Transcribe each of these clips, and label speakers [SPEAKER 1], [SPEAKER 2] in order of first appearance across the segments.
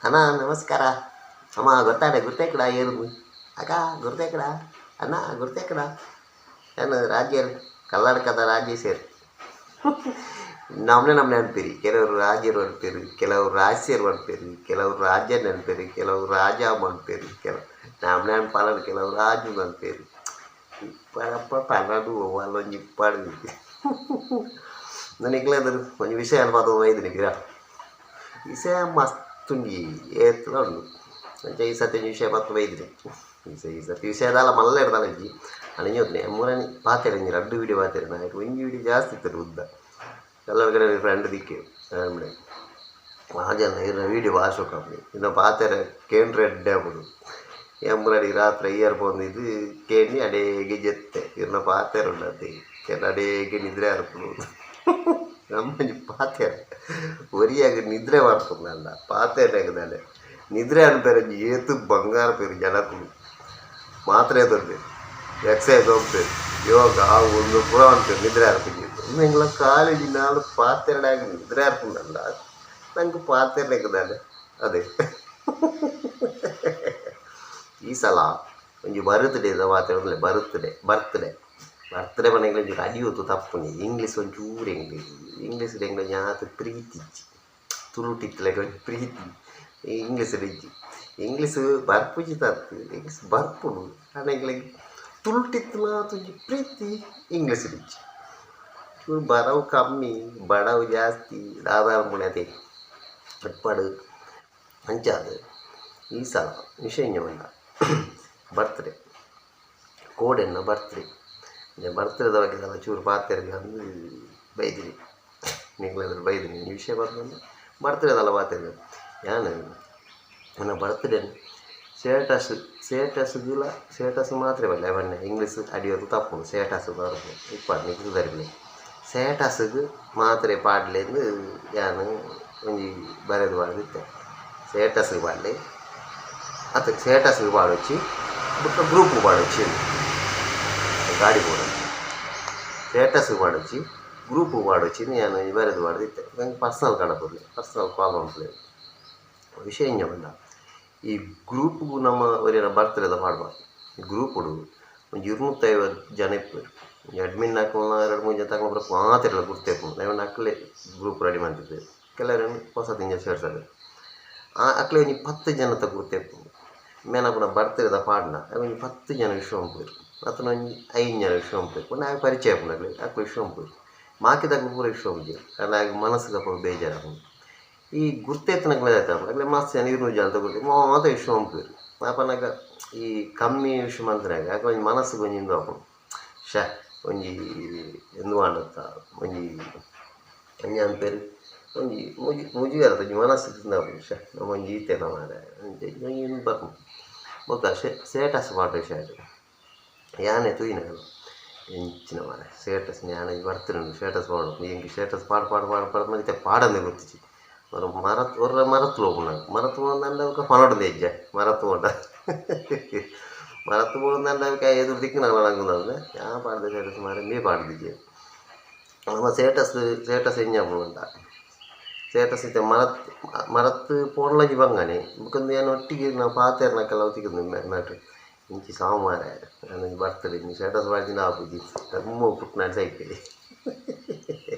[SPEAKER 1] ಅಣ್ಣ ನಮಸ್ಕಾರ. ಅಮ್ಮ ಗೊತ್ತಾಡೆ ಗುರ್ತೇಕಡ ಏರುದು ಅಕ್ಕ ಗುರ್ತೇಕಡ ಅಣ್ಣ ಗುರ್ತೇಕಡ ನಾನು ರಾಜ್ಯರು ಕಲ್ಲಡ್ಕದ ರಾಜೇಶರ್. ನಮ್ಮನೆ ನಮ್ಮ ನೆನಪಿರಿ. ಕೆಲವರು ರಾಜರು ಅನ್ಪೇರು, ಕೆಲವರು ರಾಜ್ಯರು ಅನ್ಪೇರು, ಕೆಲವರು ರಾಜ್ಯ ನೆನಪೇರು, ಕೆಲವರು ರಾಜ ಅನ್ಪೇರು, ಕೆಲವು ನಮ್ಮ ನೆನಪಾಲ ಕೆಲವು ರಾಜು ಅನ್ಪೇರು. ಇಪ್ಪಡಪ್ಪ ಪನ್ನಡು వాళ్ళೊಂಜಿ ಇಪ್ಪಾಡು ನನಗೆ ಒಂಜಿ ವಿಷಯ ಅನ್ಪಾದ ಒಯ್ದಿನಿ ಪಿರ ವಿಷಯ ಮಸ್ತುಂಜಿ ಏತ್ಲ ಉಂಡು. ಅಂಚ ಈ ಸತಿ ಒಂಜಿ ವಿಷಯ ಪತ್ತು ಬೈದಿನಿ. ಈ ಸತಿ ವಿಷಯದಾಲ ಮಲ್ಲ ಇರ್ದಾಲ ಇಜ್ಜಿ ಅಣಿഞ്ഞೋತ್ನೆ ಮೂರನಿ ಪಾತೆರ ಒಂಜಿ ರಡ್ಡು ವೀಡಿಯೋ ಪಾತೆರ ನಾಯಕ ಒಂಜಿ ವೀಡಿಯೋ ಜಾಸ್ತಿ ಇತ್ತು ಉದ್ದ. ಎಲ್ಲರ ಕಡೆ ಫ್ರೆಂಡ್ ದಿಕ್ಕೆ ಆಮೇಲೆ ಮಾಜನ ಇರ ವೀಡಿಯೋ ಭಾಷೆ ಕಂಪ್ನಿ ಇನ್ನು ಪಾತೆರ ಕೇಂದ್ರ ಎಡ್ಡೆ ಆಪುಂಡು. ಎಂಬುನಡಿ ರಾತ್ರಿ ಇಯರ್ ಫೋನ್ ಇದು ಕೇಂಡಿ ಅಡೇಗೆ ಜೆತ್ತೆ ಇರ್ನ ಪಾತೆರ ಉಂಡತೆ ಕೆಲ ಅಡೇಗೆ ನಿದ್ರೆ ಅರ್ಪುಂಡು. ನಮ್ಮಂಜಿ ಪಾತೆರ ಒರಿಯಾಗ ನಿದ್ರೆ ಬರ್ಪುಂಡಲ್ಲ ಪಾತೆರ ನಿದ್ರೆ ಅನ್ಪೇರು ಏತು ಬಂಗಾರ ಪೇರು ಜನಕುಲು ಮಾತ್ರೆ ದೊಡ್ಡ ಎಕ್ಸಸೈಸ್ ಹೋಗ್ತೇವೆ ಯೋಗ ಒಂದು ಪೂರ ಅನ್ಪೇರು ನಿದ್ರೆ ಅರ್ಪಿಗೆ. ಎಂಗ್ಲ ಕಾಲೇಜ್ ನಾಳು ಪಾತೆರಡಾಗ ನಿದ್ರೆ ಅರ್ಪುಂಡಲ್ಲ ನಂಗೆ ಪಾತೆರದಾನೆ. ಅದೇ ಈ ಸಲ ಒಂಜಿ ಬರ್ತ್ಡೇದ ಮಾತಾಡೋದಿಲ್ಲ. ಬರ್ತ್ಡೇ ಬರ್ತ್ಡೇ ಬರ್ತ್ಡೇ ಪಂಡ ಒಂಚೂರು ಅಡಿ ಹೊತ್ತು ತಪ್ಪುನಿ. ಇಂಗ್ಲೀಷ್ ಒಂಚೂರು ಎಂಗ್ಲೀಷ್ ಇಂಗ್ಲೀಷ್ ಎಂಗ್ಲ ಜಾತ ಪ್ರೀತಿ ಇಜ್ಜಿ. ತುಳುಟಿತ್ತಲೆಕ ಒಂಜಿ ಪ್ರೀತಿ ಇಂಗ್ಲೀಷ್ ಇಜ್ಜಿ. ಇಂಗ್ಲೀಷ್ ಬರ್ಪುಜಿ ತತ್ತು ಇಂಗ್ಲೀಷ್ ಬರ್ಪುಂಡು ಆಂಡ ಎಂಕ್ಲೆಗ್ ತುಳುಟಿತ್ತುನಾತ್ ಒಂಜಿ ಪ್ರೀತಿ ಇಂಗ್ಲೀಷ್ ಇಜ್ಜಿ. ಚೂರು ಬರವು ಕಮ್ಮಿ ಬಡವು ಜಾಸ್ತಿ ದಾದಾನ ಪುಣ್ಯತೆ ಕಟ್ಪಾಡು. ಅಂಚಾದ್ ಈ ಸಲ ವಿಷಯ ಪಂಡ ಬರ್ತ್ಡೇ ಕೋಡೆನ್ನ ಬರ್ತ್ಡೇ ಬರ್ತ್ಡೇದ ಬಗ್ಗೆ ದಾಲ ಚೂರು ಪಾತೆರ್ಗ ಅಂದ್ ಬೈದಿನಿ. ನಿಕ್ಲೆಗ್ ಬೈದಿನಿ. ಈ ವಿಷಯ ಪಂಡ ಬರ್ತ್ಡೇದಲ್ಲ ಪಾತೆರ್ಗ ಯಾನ್ ಎನ್ನ ಬರ್ತ್ಡೇ ಸ್ಟೇಟಸ್ ಸ್ಟೇಟಸ್ಗುಲ ಸ್ಟೇಟಸ್ ಮಾತ್ರ ಬಲ್ಲೆ ಪನ್ನೆ ಇಂಗ್ಲೀಷ್ ಅಡಿಯೊಂದು ತಪ್ಪುಂಡು. ಸ್ಟೇಟಸ್ ಬರ್ಪುಂಡು ಇಪ್ಪಡ್ ನಿಕ್ಲ್ ಸುದಾರಿಪುಲೆ. ಸ್ಟೇಟಸ್ಗ್ ಮಾತ್ರೆ ಪಾಡ್ಲೆಂದ್ ಯಾನ್ ಒಂಜಿ ಬರೆದ್ ಪಾಡ್ದಿತ್ತೆ. ಸ್ಟೇಟಸ್ಗ್ ಪಾಡ್ಲೆ ಅತ್ತ್ ಸ್ಟೇಟಸ್ಗ್ ಪಾಡೊಚ್ಚಿ ಬೊಕ್ಕ ಗ್ರೂಪ್ ಪಾಡೊಚ್ಚಿ ಗಾಡಿ ಬೋಡು ಸ್ಟೇಟಸ್ಗ್ ಪಾಡೊಚ್ಚಿ ಗ್ರೂಪ್ ಪಾಡೊಚ್ಚಿ ಯಾನ್ ಒಂಜಿ ಬರೆದ್ ಪಾಡ್ದಿತ್ತೆ. ಎಂಕ್ ಪರ್ಸನಲ್ ಕಡಪುಡ್ಲೆ ಪರ್ಸನಲ್ ಕಾಲ್ ಮನ್ಪುಲೆ. ವಿಷಯ ಎಂಚ ಪಂಡ ಈ ಗ್ರೂಪ್ಗು ನಮ ಒರಿಯನ ಬರ್ತ್ಡೇದ ಪಾಡ್ಬ. ಈ ಗ್ರೂಪುಡು ಒಂಜಿ 250 ಜನ ಇಪ್ಪುವೆರ್. ಒಂಜಿ ಅಡ್ಮಿನ್ ಅಕಲ್ನ ರಡ್ಡ್ ಮೂಜಿ ಜನ ಪೂರ ಮಾತೆರ್ಲ ಗುರ್ತ ಇಪ್ಪುಂಡು. ದಾಯೆ ಅಕ್ಲೆ ಗ್ರೂಪ್ ರೆಡಿ ಮಲ್ತಿತ್ತೆರ್. ಕೆಲವೆರೆನ್ ಪೊಸತ್ ಇಂಚ ಸೇರ್ಸಾದೆರ್. ಆ ಅಕ್ಲೆ ಒಂಜಿ 10 ಜನತ ಗುರ್ತ ಇಪ್ಪುಂಡು. ಮೇನ ಪೂರ ಬರ್ತ್ಡೇದ ಪಾಡ್ನ ಒಂಜಿ 10 ಜನ ವಿಷಯ ಮನ್ಪುವೆರ್. ಅತ್ತ್ಂಡ ಒಂಜಿ 5 ಜನ ವಿಷಯ ಮನ್ಪುವೆರ್. ಪಂಡ ಆಯೆ ಪರಿಚಯ ಇಪ್ಪುಂಡು ಅಕ್ಲೆಗ್ ಅಕ್ಲು ವಿಷಯ ಮನ್ಪುವೆರ್. ಬಾಕಿದಕ್ಲು ಪೂರ ವಿಷಯ ಮನ್ಪುಜೆರ್. ಆಂಡ ಆಯಗ್ ಮನಸ್ಸಿಗೆ ಅಪಗ ಬೇಜಾರಾಪುಂಡು. ಈ ಗುರ್ತ ಇತ್ತಿನಕ್ಲೆ ದಾಯೆ ಅಕ್ಲೆ ಮಸ್ತ್ ಜನ 200 ಜನತ ಗುರ್ತ ಮಾತ ವಿಷಯ ಮನ್ಪುವೆರ್. ಆಪನಗ ಈ ಕಮ್ಮಿ ವಿಷಯ ಮಲ್ತಿನಾಗ ಅಕ್ ಒಂಜಿ ಮನಸ್ಸಿಗೆ ಒಂಜಿ ಉಂದು ಆಪುಂಡು. ಶ್ಯೆ ಒಂಜಿ ಉಂದು ಆಂಡತ್ತ ಒಂಜಿ ಒಂಜಿ ಅನ್ಪೆರ್ ಒಂಜಿ ಮುಜಿ ಮುಜುಗರ ಒಂಜಿ ಮನಸ್ಸಿಗೆ ಉಂದು ಆಪುಂಡು. ಶ್ಯೆ ನಮ ಒಂಜಿ ಈತೆನ ಮಾರ್ರೆ ಅಂಚ ಒಂಜಿ ಉಂದು ಬರ್ಪುಂಡು. ಬೊಕ್ಕ ಸ್ಟೇಟಸ್ ಪಾಡ್ರೆ ವಿಷಯ ಯಾನೆ ತೂಯಿನ ಎಂಚಿನ ಮಾರ್ರೆ ಸ್ಟೇಟಸ್ ಯಾನ್ ಬರ್ತ್ಡೇ ಉಂಡು ಸ್ಟೇಟಸ್ ಪಾಡೊಡು ಎಂಕ್ ಸ್ಟೇಟಸ್ ಪಾಡ್ ಪಾಡ್ ಪಾಡ್ ಪಾಡ್ ಇತ್ತೆ ಪಾಡಂದೆ ಗೊತ್ತಿಜ್ಜಿ. ಒರ ಮರತ್ ಒರ ಮರತ್ ಪೋಪುಂಡು ಮರತ್ ಪೋಂಡ ಬೊಕ ಪನೊಡುಂದು ಇಜ್ಜ ಮರತ್ ಪೋಂಡ ಮರತ್ ಪೋಂಡ ಅವು ಎದುರು ದಿಕ್ಕಿನ ನಂಗೆ ಯಾನ್ ಪಾಡ್ದೆ ಸ್ಟೇಟಸ್ ಮಾರ್ರೆ ಮೇ ಪಾಡ್ದಿಜ್ಜಿ. ನಮ್ಮ ಸ್ಟೇಟಸ್ ಸ್ಟೇಟಸ್ ಎಂಚ ಆಪುಂಡು ಪಂಡ ಸ್ಟೇಟಸ್ ಇತ್ತೆ ಮರತ್ ಮರತ್ ಪೋಂಡಲಂಜಿ ಬಂಗನೆ ಬೊಕ ಯಾನ್ ಒಟ್ಟಿಗೆ ನಾವು ಪಾತೆರ್ನ ಕೆಲವು ತಿಕ್ಕುಂಡು ಮ್ಯಾಟ್ರ್ ಇಂಚಿ ಸಾವು ಮಾರ್ರೆ ಯಾನೊಂಜಿ ಬರ್ತ್ಡೇ ಇನಿ ಸ್ಟೇಟಸ್ ಪಾಡ್ದಿಂಡ ಆಪುಜಿ ಧರ್ಮ ಪುಟ್ಟುನಾಡ್ ಸೈತೆ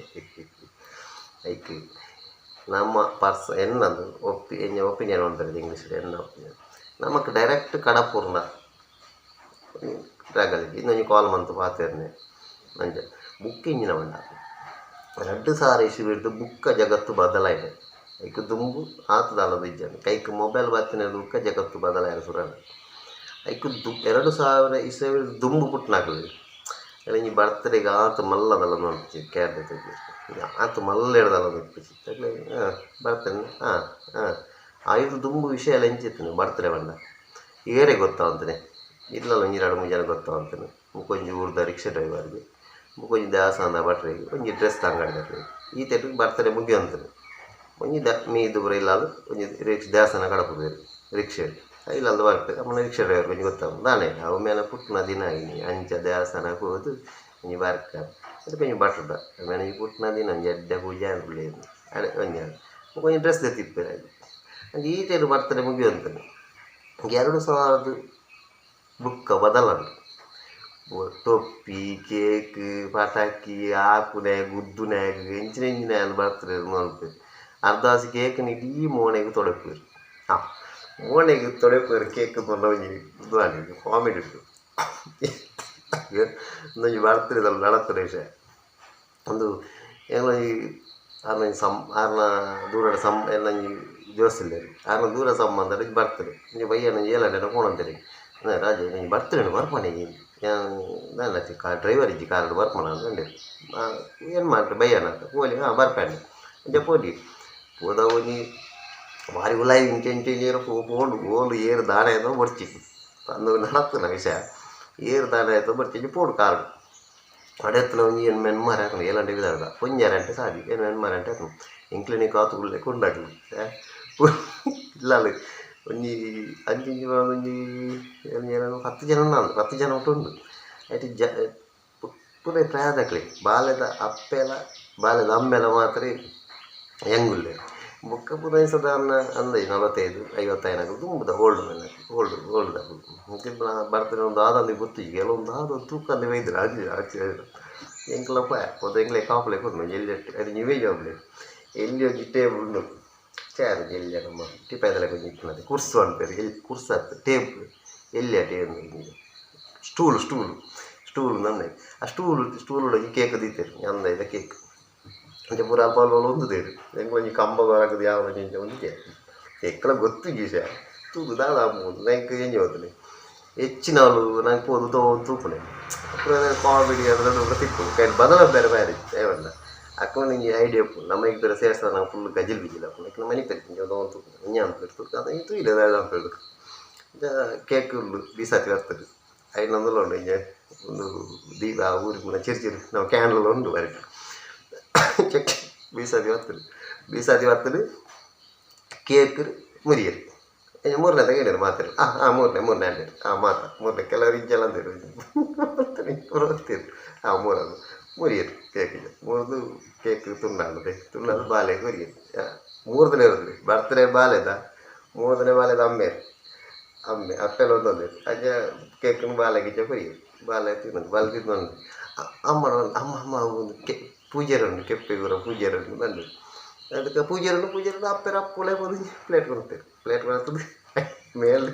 [SPEAKER 1] ಐಕ್ ನಮ್ಮ ಪರ್ಸ ಎನ್ನದು ಒಪ್ಪಿ ಎಂಜ ಒಪಿನಿಯನ್ ಪನ್ಪೆರ್ ಇಂಗ್ಲೀಷ್ಡ್ ಎನ್ನ ಒಪಿನಿಯನ್ ನಮಕ್ ಡೈರೆಕ್ಟ್ ಕಡಪುರ್ನ ರಗಲಿಗೆ ಇನ್ನೊಂಜಿ ಕಾಲ್ ಮಂತ್ ಪಾತೆರ್ನೆ ಅಂಚ ಬುಕ್ ಎಂಚಿನ ಪಂಡ 2000 ಇಸ್ವಿಡ್ದ್ ಬುಕ್ಕ ಜಗತ್ತು ಬದಲಾಯಿನೆ. ಐಕ್ ದುಂಬು ಆತ್ ದಾಲ ಇಜ್ಜಂಡ್. ಕೈಕ್ ಮೊಬೈಲ್ ಬತ್ತಿನ ಬುಕ್ಕ ಜಗತ್ತು ಬದಲಾಯೆರೆ ಸುರು ಆಂಡ್. ಐಕ್ ದು 2000 ಇಸವಿಡ್ ದುಂಬು ಪುಟ್ಟುನಕುಲು ಒಂಜಿ ಬರ್ತ್ಡೇಗ್ ಆತ್ ಮಲ್ಲ ದಾಲ ಮನ್ಪುಜಿ ಕೇರ್ ದೆತೊಂಜೆರ್ ಆತ್ ಮಲ್ಲ ದಾಲ ಮನ್ಪುಜಿ ಅಕ್ಲೆಗ್ ಬರ್ತ್ಡೇ ಹಾಂ ಹಾಂ ಐರ್ದ್ ದುಂಬು ವಿಷಯ ಎಲ್ಲ ಇಂಚಿತ್ತುಂಡು. ಬರ್ತ್ಡೇ ಪಂಡ ಏರೆಗ್ ಗೊತ್ತಾವಂತನೆ ಇಲ್ಲಲ್ ಒಂಜಿ ರಡ್ಡ್ ಮೂಜಿ ಜನ ಗೊತ್ತಾವಂತನೆ ಬೊಕೊಂಜಿ ಊರ್ದ ರಿಕ್ಷಾ ಡ್ರೈವರ್ಗ್ ಬೊಕೊಂಜಿ ದೇವಸ್ಥಾನದ ಭಟ್ರೆಗ್ ಒಂಜಿ ಡ್ರೆಸ್ ಅಂಗಡಿದಕ್ಲೆಗ್ ಈತೆಟ್ ಬರ್ತ್ಡೇ ಮುಗಿಯೊಂತುಂಡು. ಒಂಜಿ ದ ಮೀದ್ ಪೂರ ಇಲ್ಲಲ್ ಒಂಜಿ ರಿಕ್ಷ ದೇವಸ್ಥಾನ ಕಡಪುದೆರ್ ರಿಕ್ಷೆಡ್ ಇಲ್ಲಲ್ದ ಬರ್ಪೆರ್. ಅಪಗ ರಿಕ್ಷಾ ಡ್ರೈವರ್ ಒಂಜಿ ಗೊತ್ತಾಪುಂಡು ದಾನೆ ಅವು ಮೇನ ಪುಟ್ಟುನ ದಿನ ಇನಿ ಅಂಚ ದೇವಸ್ಥಾನ ಪೋದು ಒಂಜಿ ಬರ್ಕ ಒಂಜಿ ಭಟ್ರುಡ ಮೇನ ಪುಟ್ಟುನ ದಿನ ಒಂಜಿ ಎಡ್ಡೆ ಪೂಜೆ ಆಂಡ್ ಅಡೆ ಒಂಜಿ ಬೊಕ ಒಂಜಿ ಡ್ರೆಸ್ ದೆತ್ತಿಪ್ಪೆರ್. ಈತೇನು ಬರ್ತಡೆ ಮುಗಿಯುವಂತಾನೆ 2000 ಬುಕ್ಕ ಬದಲಂಡು ಟೊಪ್ಪಿ ಕೇಕ್ ಪಟಾಕಿ ಆಕುನೆ ಗುದ್ದುನ್ಯಾಗ ಎಂಚಿನ ಎಂಚಿನ ಬರ್ತಡೆ ಮಲ್ಪೇರು ಅರ್ಧಾಸಿ ಕೇಕ್ನ ಇಡೀ ಮೋನೆಗೆ ತೊಡಪೇರು. ಹಾಂ ಮೋನೆಗೆ ತೊಡಪೇರು ಕೇಕ್ ಪಂಡ ಒಂಜಿ ಇದು ಆಂಡ್ ಕಾಮಿಡಿ ಉಂಟು. ಒಂದೊಂಜಿ ಬರ್ತಡೆದಲ್ಲ ನಡತ್ತರ ವಿಷಯ ಒಂದು ಎಂಗ್ಲ ಆರ್ನ ಸಂ ಆರ್ನ ದೂರದ ಸಂ ಎಲ್ಲಂಜಿ ಜೋಸಿಲ್ಲೇರು ಆರ್ನ ದೂರ ಸಂಬಂಧ ಬರ್ತಡೆ ಇಂಚ ಬಯ್ಯನ ಏಲಂಡೆನ ಪೋಣಂತೆರ್ ರಾಜ ಒಂಜಿ ಬರ್ತಡೆ ಬರ್ಪಣೆ ದಾನ್ನ ಡ್ರೈವರ್ ಇಜ್ಜಿ ಕಾರ್ಡ್ ಬರ್ಪಣ ಅಂದ್ ಏನು ಮಾಡ್ರಿ ಬಯ್ಯನ ಪೋಲಿ ಹಾಂ ಬರ್ಪೇಂಡೆ ಅಂಚ ಪೋಲಿ ಪೋದ ಒಂಜಿ ಬಾರಿ ಉಲಾಯಿ ಇಂಚ ಇಂಚ ಇಂಚ ಪೋಂಡು ಓಲು ಏರು ದಾನೆ ಆಯ್ತೋ ಬೊಡ್ಚಿ ಅಂದು ನಡತ್ತನ ವಿಷಯ ಏರು ದಾನೆ ಆಯ್ತೋ ಬೊಡ್ಚಿ ಇಂಚ ಪೋಡು ಕಾರ್ಡ್ ಅಡೆತ್ತನ ಒಂಜಿ ಏನು ಮೆನ್ಮಾರ್ ಹಾಕೊಂಡು ಏಲಂಡೆ ವಿದಾರ್ದ ಒಂಜಾರಂಟೆ ಸಾದಿ ಏನು ಮೆನ್ಮಾರಂಟೆ ಆತು ಎಂಕ್ಲೆನೆ ಕಾತುಗುಳ್ಳೆ ಕೊಂಡಾಕ್ಲು ಇಲ್ಲಾಲು ಒಂಜಿ ಅಂಚಿಂಚಿ ಒಂಜಿ 10 ಜನ ಉಂಡು 10 ಜನ ಒಟ್ಟು ಉಂಡು ಐಟ್ ಜ ಪೂರ ಪ್ರಾಯದಕ್ಲೆ ಬಾಲೆದ ಅಪ್ಪೆಲ ಬಾಲೆದ ಅಮ್ಮೆಲ ಮಾತ್ರ ಯಂಗುಲ್ಲೆರ್ ಬೊಕ್ಕ ಪೂರ ಸಾಧಾರಣ ಅಂದಾಜು 45 55 ದುಂಬುದ old men old old ದಕುಲು ಬರ್ತಡೆ ಒಂದು ದಾದಂದು ಗೊತ್ತಿಜ್ಜಿ ಕೆಲವೊಂದು ದಾದ ತೂಕಂದೆ ಬೈದ್ರು ಅಂಚೆ ಆಚೆ ಎಂಕ್ಲ ಪೋಯ ಪೋದು ಎಂಕ್ಲೆ ಕಾಪುಲೆ ಕೊರ್ನು ಎಲ್ಲಿ ಅದು ನೀವೇ ಜವಾಬ್ಲೆ ಎಲ್ಲಿ ಒಂಜಿ ಟೇಬಲ್ ಉಂಡು ಚೇರ್ ಎಲ್ಲಿ ನಮ್ಮ ಟಿಪಾಯದಲೆ ಒಂಜಿ ಇಪ್ಪುನತೆ ಕುರ್ಸು ಪನ್ಪೆರ್ ಎಲ್ಲಿ ಕುರ್ಸು ಅತ್ತ್ ಟೇಬಲ್ ಎಲ್ಲಿ table stool stool stool ನಂದೆ ಆ ಸ್ಟೂಲ್ ಸ್ಟೂಲ್ ಒಂಜಿ ಕೇಕ್ ದೀತೆರ್ ಅಂದಾಯ್ದ ಕೇಕ್ ಅಂಚ ಪೂರ ಅಲ್ಪ ಅಲ್ಪ ಉಂತುದೆರ್ ಎಂಕ್ ಒಂಜಿ ಕಂಬ ಬರಕುದು ಯಾವ ಒಂಜಿ ಇಂಚ ಒಂಜಿ ಕೇಕ್ಲ ಗೊತ್ತುಜ್ಜಿ ವಿಷಯ ತೂದು ದಾದ ಆಪುಂಡು ಎಂಕ್ ಎಂಚ ಗೊತ್ತುಂಡು ಹೆಚ್ಚಿನವ್ಲು ನಂಗೆ ಪೋದು ತೂಪುನೆ ಪೂರ ಕಾಮಿಡಿ ಅದ್ರ ಪೂರ ತಿಕ್ಕುಂಡು ಕೈಟ್ ಬದಲ ಬೇರೆ ಬೇರೆ ದೇವಣ್ಣ ಅಕ್ಕ ಒಂಜಿ ಐಡಿಯಾ ಉಪ್ಪುಂಡು ನಮ್ಮ ಈಗ ಬೇರೆ ಸೇರ್ಸ ನಾವು ಫುಲ್ ಗಜಿಲ್ ಬಿಜಿಲ್ ಆಪುಂಡು ಐಕ್ ಮನಿಪೆರ್ ಇಂಚ ತೂಪುನೆ ಒಂಜಿ ಅನ್ಪೆರ್ ತೂಕ ಅದು ತೂಯಿಲೆ ದಾದ ಅನ್ಪೆರ್ ಕೇಕ್ ಉಂಡು ಬೀಸಾತಿ ಬರ್ತದೆ ಐನೊಂದುಲ ಉಂಡು ಇಂಚ ಒಂದು ದೀಪ ಊರಿಗೆ ಪೂರ ಚಿರು ಚಿರು ನಾವು ಕ್ಯಾಂಡಲ್ ಉಂಡು ಬರಿಟ್ ಚೆಕ್ ಬೀಸಾತಿ ಬರ್ತದೆ ಬೀಸಾತಿ ಬರ್ತದೆ ಕೇಕ್ ಮುರಿಯರು ಮೂರನೇ ತಗೊಂಡಿರು ಮಾತಾಡಿ ಹಾಂ ಹಾಂ ಮೂರನೇ ಮೂರನೇ ಅಂಡೇರು ಹಾಂ ಮಾತಾ ಮೂರನೇ ಕೆಲವರು ಇಂಚೆಲ್ಲ ಅಂದಿರು ಹೋಗ್ತಿರು ಹಾಂ ಮೂರದು ಮುರಿಯರು ಕೇಕ್ ಮುರಿದು ಕೇಕ್ ತುಂಡಾಡದೆ ತುಂಡಾದ ಬಾಲೆ ಕೊರಿಯರು ಮೂರು ಇರೋದು ಬರ್ತ್ಡೇ ಬಾಲೆದ ಮೂರನೇ ಬಾಲೆದ ಅಮ್ಮೇರು ಅಮ್ಮೆ ಅಪ್ಪೆಲ್ಲ ಒಂದೊಂದು ಅಜ್ಜ ಕೇಕನ್ನು ಬಾಲೆ ಗಿಜ್ಜ ಕೊರಿಯರು ಬಾಲೆ ತಿನ್ನೋದು ಬಾಲೆ ತಿನ್ನೋದು ಅಮ್ಮ ಅಮ್ಮ ಅಮ್ಮ ಒಂದು ಕೆ ಪೂಜಾರಿ ಕೆಪ್ಪೆ ಗುರ ಪೂಜಾರಿ ಬಂದರು ಅದಕ್ಕೆ ಪೂಜಾರನ್ನು ಪೂಜಾರನ್ನು ಅಪ್ಪೆರ ಅಪ್ಪುಳೆ ಬಂದು ಪ್ಲೇಟ್ ಕೊಡ್ತೇವೆ ಪ್ಲೇಟ್ ಕೊಡ್ತದೆ ಮೇಲೆ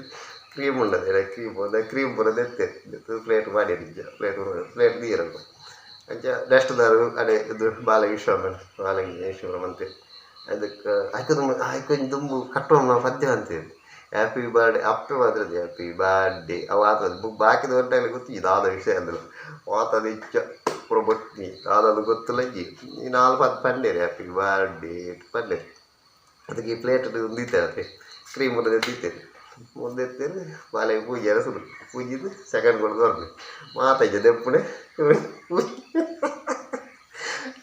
[SPEAKER 1] ಕ್ರೀಮ್ ಉಂಡದೆ ಕ್ರೀಮ್ ಒಂದು ಕ್ರೀಮ್ ಬರೋದು ಎತ್ತೇರು ಪ್ಲೇಟ್ ಮಾಡಿ ಪ್ಲೇಟ್ ಪ್ಲೇಟ್ ನೀರಲ್ಲ ಅಂಚ ನೆಕ್ಸ್ಟ್ ಅದೇ ಇದು ಬಾಲ ವಿಶ್ವ ಬಾಲ ವಿಶ್ವ ಅಂತೆ ಅದಕ್ಕೆ ಆಯ್ಕೆ ಆಯ್ಕೆ ದುಂಬು ಕಟ್ಟೋಣ ಪದ್ಯ ಅಂತೇಳಿ ಹ್ಯಾಪಿ ಬರ್ಡೇ ಅಪ್ಪೆ ಮಾತ್ರ ಹ್ಯಾಪಿ ಬರ್ಡೇ ಅವು ಆತದ ಬುಕ್ ಬಾಕಿದ ಹೊಂಟಾಗಲಿ ಗೊತ್ತು ಇದಾದ ವಿಷಯ ಅಂದ್ರೆ ಆತದ ಇಚ್ಚ ಪೂರ ಬೊಟ್ನಿ ದಾದದು ಗೊತ್ತಿಲ್ಲ ಈ ನಾಲ್ಕು ಪದ ಪಂಡೇರಿ ಹ್ಯಾಪಿ ಬರ್ಡೇ ಪಂಡೇರಿ ಅದಕ್ಕೆ ಈ ಪ್ಲೇಟ್ ಉಂದಿತ್ತೇವೆ ಕ್ರೀಮ್ ದೀತೇವೆ ಮುಂದೆತ್ತೇನೆ ಬಾಲೆಗೆ ಪೂಜೆ ಎಲ್ಲ ಶುರು ಪೂಜಿದ್ದು ಸೆಕೆಂಡ್ ಕೊಡ್ದು ಬರ್ಬೇಕು ಮಾತಾಯ್ತು ದೆಪ್ಪುನೆ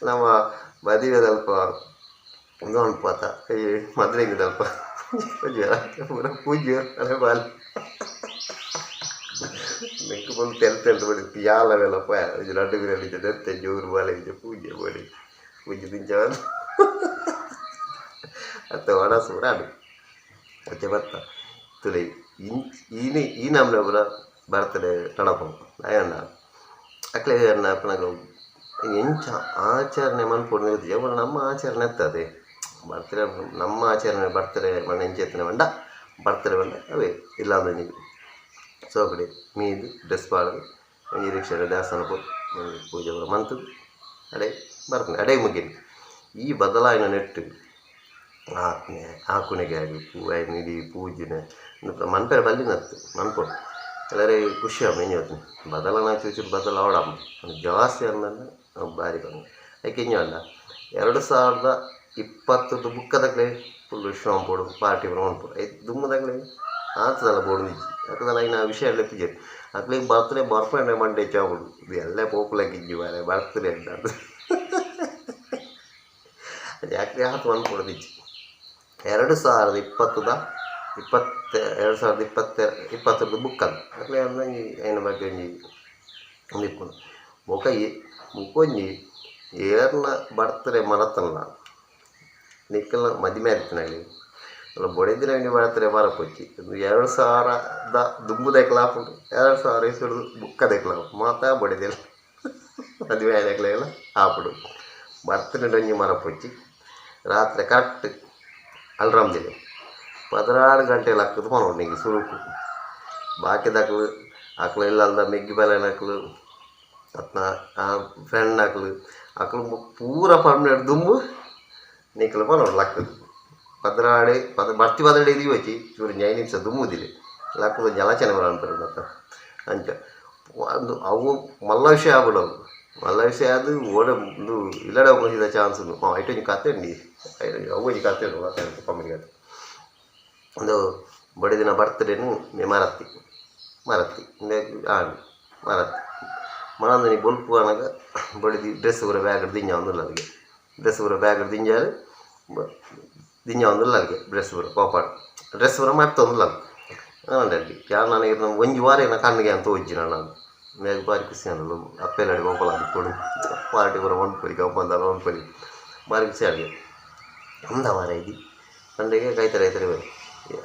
[SPEAKER 1] ನಮ್ಮ ಮದುವೆದಲ್ಪ ಒಂದು ಅನ್ಪಾತ ಈ ಮದ್ರೆಂಗದಲ್ಪ ಪೂಜೆ ಪೂರ ಪೂಜೆ ಅದೇ ಬಾಲೆ ನೆಕ್ಕು ಫುಲ್ ತೆಲ್ ತೆಲ್ ಬಡಿ ಯಾಲವೆಲ್ಲ ಪೋಯ ಲಡ್ಡು ಬಿರಿಯಾನಿ ದೆತ್ತೆ ಜೋರು ಬಾಲೆ ಪೂಜೆ ಬಡಿ ಪೂಜೆ ತಿಂಚ ಅತ್ತ ಒಣಸು ರಾಡು ಅಚ್ಚೆ ಬತ್ತ ತುಲೆ ಈನೆ ಈ ನಮ್ಮನೆ ಪೂರ ಬರ್ತಡೆ ನಡಪು ಅಯ್ಯಣ್ಣ ಅಕ್ಲೆ ಅಣ್ಣ ಅಪ್ಪನಾಗ ಎಂಚ ಆಚರಣೆ ಮನ್ಪೊಡು ಗೊತ್ತಿಜ್ಜಿ ಪಂಡ ನಮ್ಮ ಆಚರಣೆ ಅತ್ತದೆ ಬರ್ತಡೆ ನಮ್ಮ ಆಚರಣೆ ಬರ್ತಡೆ ಪಂಡ ಎಂಚ ಪಂಡ ಬರ್ತಡೆ ಪಂಡ ಅವೇ ಇಲ್ಲ ಒಂಜಿ ಸೋಕಡೆ ಮೀದು ಡ್ರೆಸ್ ಪಾಡೋದು ಒಂಜಿ ರಿಕ್ಷಾಡ್ ದೇವಸ್ಥಾನ ಪೋದು ಪೂಜೆ ಪೂರ ಮಂತುದು ಅಡೆ ಬರ್ತದೆ ಅಡೆ ಮುಗಿನಿ. ಈ ಬದಲಾಯಿನ ನೆಟ್ಟು ಆಕ್ನೆ ಆಕುನೆಗೆ ಆಗಿ ಪೂ ಇಡೀ ಪೂಜೆನೆ ಮನ್ಪೆರೆ ಬಲ್ಲಿನತ್ತು ಮನ್ಪೊಡು ಎಲ್ಲರೇ ಖುಷಿ ಆವು ಎಂಜ ಬದಲಾವಣೆ ಚೂಚೂರು ಬದಲಾವಡಮ್ಮ ಜಾಸ್ತಿ ಅಂದಂದ್ರೆ ಅವು ಬಾರಿ ಬಂದು ಐಕೆ ಇಂಜ ಅಲ್ಲ 2020 ಬುಕ್ಕದಕ್ಲೆ ಫುಲ್ ವಿಶ್ವಾಮ ಪೋಡು ಪಾರ್ಟಿ ಪೂರ ಮನ್ಪೊಡು ಐತೆ ದುಮ್ಮದಕ್ಲೆ ಆತದಲ್ಲ ಬೋಡು ಆತದಲ್ಲ ಐನ ವಿಷಯ ಎಲ್ಲ ಇತ್ತಿಜೆರ್ ಅಕ್ಲೆಗ್ ಬರ್ತಡೇ ಬರ್ಪಂಡೆ ಮಂಡೆ ಹೆಚ್ಚಾಪುಂಡು ಇದು ಎಲ್ಲ ಪೋಪುಲಕ್ ಇಜ್ಜಿ ಮಾರ್ರೆ ಬರ್ತಡೇ ಅಂತ ಅದು ಯಾಕೆ ಆತು ಮನ್ಪೊಡು ಇಜ್ಜಿ 2020 2020 ಬುಕ್ಕದು ಅಕ್ಲೆ ಒಂಜಿ ಐನ ಬಗ್ಗೆ ಒಂಜಿ ಉಂದು ಇಪ್ಪುಂಡು ಬೊಕ ಬೊಕೊಂಜಿ ಏರ್ನ ಬರ್ತಡೇ ಮರತಲ್ಲ ನಿಕ್ಕಲ್ನ ಮದಿಮೆ ಆದಿತ್ತಿನಕ್ಲೆಗ್ ಅಲ್ಲ ಬೊಡೆದಿನ ಒಂಜಿ ಬರ್ತಡೆ ಮರಪೊಚ್ಚಿ. ಒಂದು 2000ದ ದುಂಬುದಕ್ಲ ಆಪುಂಡು, 2000 ಇಸ್ವಿಡ್ದು ಬುಕ್ಕದಕ್ಲ ಮಾತಾ ಬೊಡೆದಿಲ್ಲ ಮದುವೆ ಆಯ್ನಕ್ಲೆಗ್ಲ ಆಪುಂಡು. ಬರ್ತಡೆ ಒಂಜಿ ಮರಪೊಚ್ಚಿ. ರಾತ್ರೆ ಕರೆಕ್ಟ್ ಅಲ್ರಾಮ್ ದಿಲೆ 16 ಗಂಟೆ ಲಕ್ಕದು ಪನೊಡು ನಿಂಗೆ ಸುರುಕು. ಬಾಕಿದಕ್ಲು ಅಕ್ಲು ಇಲ್ಲಲ್ದ ಮೆಗ್ಗಿ ಬಲೆನಕ್ಲು ಅತ್ನ ಫ್ರೆಂಡ್ ಅಕ್ಲು ಅಕ್ಲು ಪೂರ ಪರ್ಮನೆಂಟ್ ದುಂಬು ನಿಕ್ಲು ಪನೊಡು ಲಕ್ಕದು. 12 ಪದ ಬರ್ತಿ 12 ಇದೀವಚ್ಚಿ ಚೂರು 5 ನಿಮಿಷ ದುಂಬುದಿಲ್ಲ ಲಕ್ಕದು ಜಲಚನೆ ಅನ್ಪರು ಅಂಚ. ಒಂದು ಅವು ಮಲ್ಲ ವಿಷಯ ಆಪುಂಡು. ಅವು ಮಲ್ಲ ವಿಷಯ ಅದು ಓಡ ಒಂದು ಇಲ್ಲಡೆ ಹೋಗಿದ ಚಾನ್ಸ್ ಉಂಡು. ಹಾಂ, ಐಟ್ ಒಂಜಿ ಕತೆ ಉಂಡು, ಅವು ಒಂಜಿ ಕತೆ ಉಂಡು, ಕತೆ ಕಾಮಿಡಿ ಕತೆ. ಒಂದು ಬೊಡೆದಿನ ಬರ್ತ್ಡೇನು ಮರತ್ತಿ ಮರತ್ತಿ ಆಂಡ್ ಮರತ್ತಿ ಮನಂದನಿ ಬೊಲ್ಪು ಆನಗ ಬೊಡೆದಿ ಡ್ರೆಸ್ ಪೂರ ಬ್ಯಾಗ್ ದಿಂಜಾವೊಂದುಲ್ಲ. ಅಲ್ಲಿಗೆ ಡ್ರೆಸ್ ಪೂರ ಬ್ಯಾಗ್ ದಿಂಜಾದ್ ದಿಂಜಾವೊಂದುಲ್ಲ. ಅಲ್ಲಿಗೆ ಡ್ರೆಸ್ ಪೂರ ಕೋಪಾಡ್ ಡ್ರೆಸ್ ಪೂರ ಮರ್ತೊಂದುಲ್ಲ. ಆಂಡಲ್ಲಿ ಯಾನ್ ನನಗೆ ಒಂಜಿ ವಾರ ಎನ್ನ ಕಣ್ಣಿಗೆ ಅಂತ ತೋಜಿ ನಾನು ಮೇಗ್ ಬಾರಿ ಖುಷಿ ಆಂಡ್. ಅಪ್ಪೆಲ್ಲಡೆ ಪೋಪಲ ಆದಿಪ್ಪೊಡು, ಪಾರ್ಟಿ ಪೂರ ಮನ್ಪೊಲಿ, ಗಮ್ಮತ್ ಮನ್ಪೊಲಿ, ಬಾರಿ ಖುಷಿ ಆಂಡ್. ಅಂದ ಮಾರ್ರೆ ಇದಿ ಪಂಡೆಗೆ ಕೈತಲ್ ಐತರೆ ಬೈ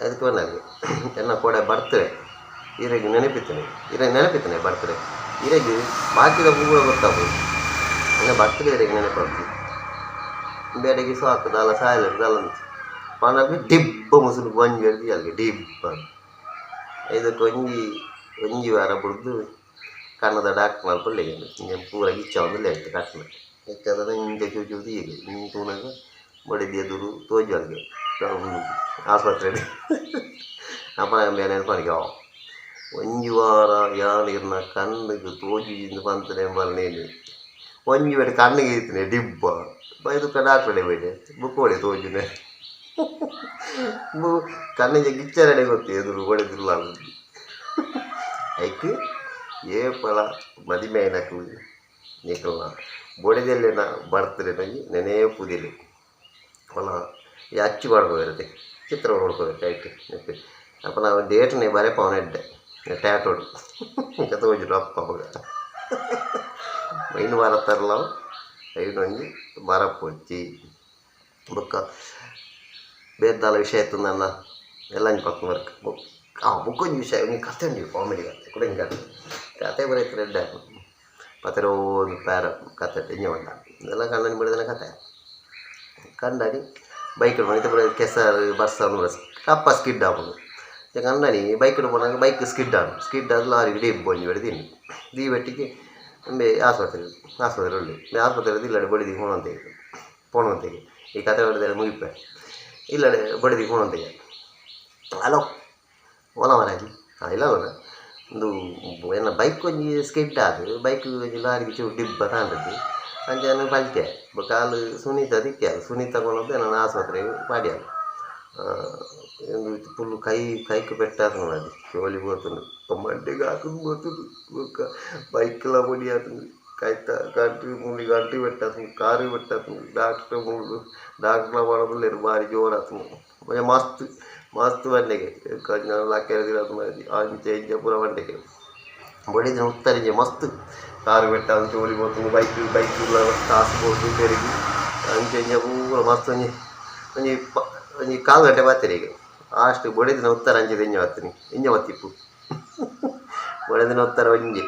[SPEAKER 1] ಅದಕ್ಕೆ ಬಂದಾಗ ಎನ್ನ ಕೋಡೆ ಬರ್ತಡೆ ಈರೆಗ್ ನೆನಪಿತ್ತನೆ, ಈರೆಗ್ ನೆನಪಿತ್ತನೆ ಬರ್ತಡೆ. ಈರೆಗ್ ಬಾಕಿದ ಪೂರ ಗೊತ್ತಾಪುಂಡು, ಎನ್ನ ಬರ್ತಡೆ ಈರೆಗ್ ನೆನಪಾಪುಜಿ. ಬೇಡೆಗೆ ಸಾಕು ದಾಲ ಸಾಯಲ ದಾಲ ಪಂಡ ಡಿಬ್ಬ ಮುಸುಲು ಒಂಜಿ ಎಡ್ದು ಅಲ್ಲಿಗೆ ಡಿಬ್ಬ. ಇದಕ್ಕೆ ಒಂಜಿ ಒಂಜಿ ವಾರ ಬುಡ್ದು ಕಣ್ಣದ ಡಾಕ್ಟರ್ ಮಲ್ಪೊಳ್ಳೆ ಇಂಚ ಪೂರ ಗಿಚ್ಚಾವೊಂದುಲ್ಲೆ ಐತೆ ಕಣ್ಣು ಹೆಚ್ಚಾದ ಇಂಚ ಚೂರು ಚೂರು ದೀಯೆಗೆ ಇಂಚ ತೂನಗ ಬೊಡೆದಿ ಎದುರು ತೋಜುವಲ್ಗೆ ಆಸ್ಪತ್ರೆಡ್. ಅಪಗ ನೆನಪನಿಗೆ ಒಂಜಿ ವಾರ ಯಾನ್ ಇರ್ನ ಕಣ್ಣುಗ್ ತೋಜುಜಿಂದ್ ಪಂತುನೆ ಬಲ್ನೇನಿ ಒಂಜಿ ವೇಳೆ ಕಣ್ಣಿಗೆ ಇತ್ತಿನಿ ಡಿಬ್ಬ ಬೈದುಕ ಡಾಕ್ಟ್ರಡೆ ಬೈದೆ ಬುಕ್ಕೋಡೆ ತೋಜುನೆ ಕಣ್ಣಿಗೆ ಗಿಚ್ಚರಡೆ ಗೊತ್ತು ಎದುರು ಬೊಡೆದಿಲ್ಲ. ಐಕ್ ಏಪಲ ಮದಿಮೆ ಆಯಿನಕ್ಲು ನಿಕಲ್ನ ಬೊಡೆದೆಲ್ಲೆನ ಬರ್ತಡೆ ಒಂಜಿ ನೆನೆಪುದಿಲೆ ಪನ ಈ ಅಚ್ಚು ಪಾಡ್ಪೆರ್ ಚಿತ್ರ ನೋಡ್ಕೋಬೇಕು ಐಟ್ ನೆಕ್. ಅಪ್ಪ ನಾವು ಡೇಟ್ನೆ ಬರೆಪಾವನ ಎಡ್ಡೆ ಟ್ಯಾಟೋಡು ಇಂಚ ತೋಜುಂಡು. ಅಪ್ಪ ಅಪಗ ಮೈನ್ ಮರತರ್ಲ ಐನ್ ಒಂಜಿ ಮರಪೊಡ್ಚಿ. ಬೊಕ್ಕ ಬೇತೆ ದಾಲ ವಿಷಯ ಇತ್ತುಂದಣ್ಣ ಎಲ್ಲಂಜಿ ಪತ್ತ್ ವರ್ಕ್ ಬೊಕ್ಕ ಬೊಕ್ಕೊಂಜಿ ವಿಷಯ ಒಂಜಿ ಕತೆ ಉಂಡು, ಕಾಮಿಡಿ ಕತೆ ಕುಡ. ಕತೆ ಕತೆ ಪೂರ ಇತ್ತ್ಂಡ ಎಡ್ಡೆ ಆಪುಂಡು. ಪತೆರೋಂದು ಪ್ಯಾರ ಕತೆ ಎಂಜ ಪಂಡ ಇದೆಲ್ಲ ಕಣ್ಣನಿ ಬಡಿದಿನ ಕತೆ. ಕಂಡನಿ ಬೈಕ್ ಇತ್ತೆ ಪೂರ ಕೆಸರು ಬರ್ಸ ಕಪ್ಪ ಸ್ಕಿಡ್ ಆಪುಂಡು. ಕಂಡನಿ ಬೈಕ್ ಪೋನಾಗ ಬೈಕ್ ಸ್ಕಿಡ್ ಆಂಡ್. ಸ್ಕಿಡ್ ಆದ್ ಲಾರಿಗೆ ಡಿಬ್ಬ ಒಂಜಿ ಬೆಡಿ ತಿಂಡು ದೀ ಬೆಟ್ಟಿಗೆ ಅಂಬೆ ಆಸ್ಪತ್ರೆ ಆಸ್ಪತ್ರೆ ಉಳ್ಳಿ ಆಸ್ಪತ್ರೆ ಇಲ್ಲಡೆ ಬಡಿದಿ ಪೋಣಂತೆ ಪೋಣಂತೆಗೆ. ಈ ಕತೆ ಬಡಿದರೆ ಮುಗಿಪೆ. ಇಲ್ಲಡೆ ಬಡಿದಿ ಪೋಣಂತೆಗೆ, ಹಲೋ ಓಲ ಮಾರಾಜಿ, ಹಾಂ ಇಲ್ಲ ಒಂದು ಎನ್ನ ಬೈಕ್ ಒಂಜಿ ಸ್ಕಿಡ್ ಆದ್ ಬೈಕ್ ಒಂಜಿ ಲಾರಿಗೆ ಚೂರು ಡಿಬ್ಬ ತಾಂಡದ್ದು ಅಂಚ ಪಲ್ತೆ ಬೊಕ ಆಲ್ ಸುನೀತ ತಿಕ್ಕ್ಯಾಲ್. ಸುನೀತ ಕೊನೊದು ಎನನ್ ಆಸ್ಪತ್ರೆಗ್ ಪಾಡ್ಯಾಲ್. ಉಂದು ಫುಲ್ಲು ಕೈ ಕೈಕ್ ಪೆಟ್ಟಾತುಂಡು, ಅದು ಚೋಲಿ ಪೋತುಂಡು, ಮಂಡೆಗ್ ಆತುಂಡು ಪೋತುಂಡು, ಬೊಕ್ಕ ಬೈಕ್ಲ ಪೊಡಿ ಆತುಂಡು, ಕೈತ ಗಂಟು ಮೂಲಿ ಗಂಟು ಪೆಟ್ಟಾತುಂಡು, ಕಾರ್ ಪೆಟ್ಟಾತುಂಡು. ಡಾಕ್ಟ್ರ್ ಮೂಲು ಡಾಕ್ಟ್ರ್ಲ ಪನೊಂದುಲ್ಲೆರ್ ಬಾರಿ ಜೋರು ಆತುಂಡು, ಒಂಜಿ ಮಸ್ತ್ ಮಸ್ತ್ ಪಂಡೆಗೆ ಲಕ್ಕೆರೆ ಅಂಚ ಇಂಚ ಪೂರ ಪಂಡೆಗೆ. ಬೊಡೆದಿನ ಉತ್ತರಿಂಜೆ ಮಸ್ತ್ ಕಾರ್ ಪೆಟ್ಟಾದ್ ಚೋಲಿ ಪೋತುಂಡು, ಬೈಕ್ ಬೈಕ್ ಕಾಸ್ ಪೋತು ಪೆರಿಗ್ ಅಂಚ ಇಂಚ ಪೂರ ಮಸ್ತ್. ಒಂಜಿ ಒಂಜಿ ಒಂಜಿ ಕಾಲ್ ಗಂಟೆ ಪಾತೆರಿಗೆ ಲಾಸ್ಟ್ ಬೊಡೆದಿನ ಉತ್ತರ ಅಂಚ ಎಂಜ ಬತ್ತಿನಿ ಎಂಜ ಬತ್ತಿಪ್ಪು. ಬೊಡೆದಿನ ಉತ್ತರ ಒಂಜಿ,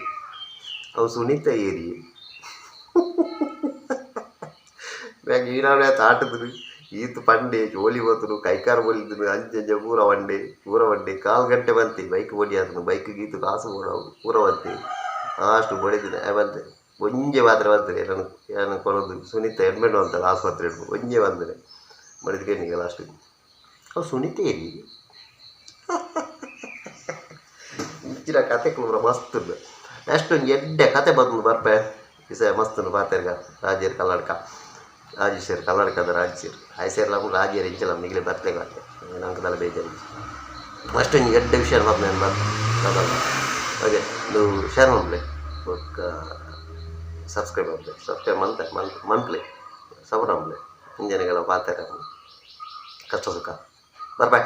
[SPEAKER 1] ಅವು ಸುನೀತ ಏರಿಯೆ ಬ್ಯಾಂಕ್ ಈನಾಡೆ ತಾಟುದು ಈತ್ ಪಂಡೆ ಚೋಲಿ ಪೋತುಂಡು, ಕೈಕಾರ್ ಬೊಲ್ದುಂಡು, ಅಂಚ ಅಂಚ ಪೂರ ಬಂಡೆ ಪೂರ ಬಂಡೆ ಕಾಲ್ ಗಂಟೆ ಬಂತೆ ಬೈಕ್ ಪೊಡಿ ಆತುಂಡು, ಬೈಕ್ ಗೀತು ಕಾಸು ಬೋಡವು ಪೂರ ಬಂತೆ. ಲಾಸ್ಟ್ ಬೊಡೆದಿನ ಬಂತೆ ಒಂಜೆ ಮಾತ್ರ ಬಂತೆ ಎನನ್ ಎನನ್ ಕೊನೊದು ಸುನೀತ ಎಡ್ಮೆಂಟ್ ಬಂತಲ್ಲ ಆಸ್ಪತ್ರೆ ಒಂಜೆ ಬಂದರೆ ಬಡಿದ ಕೇನಿಗ ಲಾಸ್ಟ್ ಅವು ಸುನೀತ ಏರಿ. ಇಂಚಿನ ಕತೆಕುಲು ಪೂರ ಮಸ್ತ್ ಉಂಡು. ನೆಕ್ಸ್ಟ್ ಒಂಜಿ ಎಡ್ಡೆ ಕತೆ ಬತ್ತುಂಡು ಬರ್ಪೆ ವಿಷಯ ಮಸ್ತ್ ಉಂಡು ಪಾತೆರ್ಗ. ರಾಜೇರ್ ಕಲ್ಲಡ್ಕ ರಾಜೇಶ್ವರ್ ಕಲ್ಲಡ್ಕದ ರಾಜೇರ್ ಆಯ್ಸೇರ್ಲ ರಾಜೇರ್ ಇಂಚಲ ನಿಗಲೆ ಬರ್ತಲೆ ಬಾತೆ ನಂಕ್ ದಾಲ ಬೇಜಾರಿಜ್ಜಿ. ಮಸ್ತ್ ಒಂಜಿ ಎಡ್ಡೆ ವಿಷಯ ಬರ್ಪೆ ಬರ್ಪ. ಓಕೆ, ಇಂದು ಶೇರ್ ಮನ್ಪುಲೆ ಬೊಕ್ಕ ಸಬ್ಸ್ಕ್ರೈಬ್ ಮನ್ಪುಲೆ. ಸಬ್ಸ್ಕ್ರೈಬ್ ಮಂತೆ ಮನ್ಪುಲೆ, ಸಪೋರ್ಟ್ ಮನ್ಪುಲೆ. ಇಂಚನೆ ಕೆಲವು ಪಾತೆರ ಕಷ್ಟ ಸುಖ ಬರ್ಪೆ.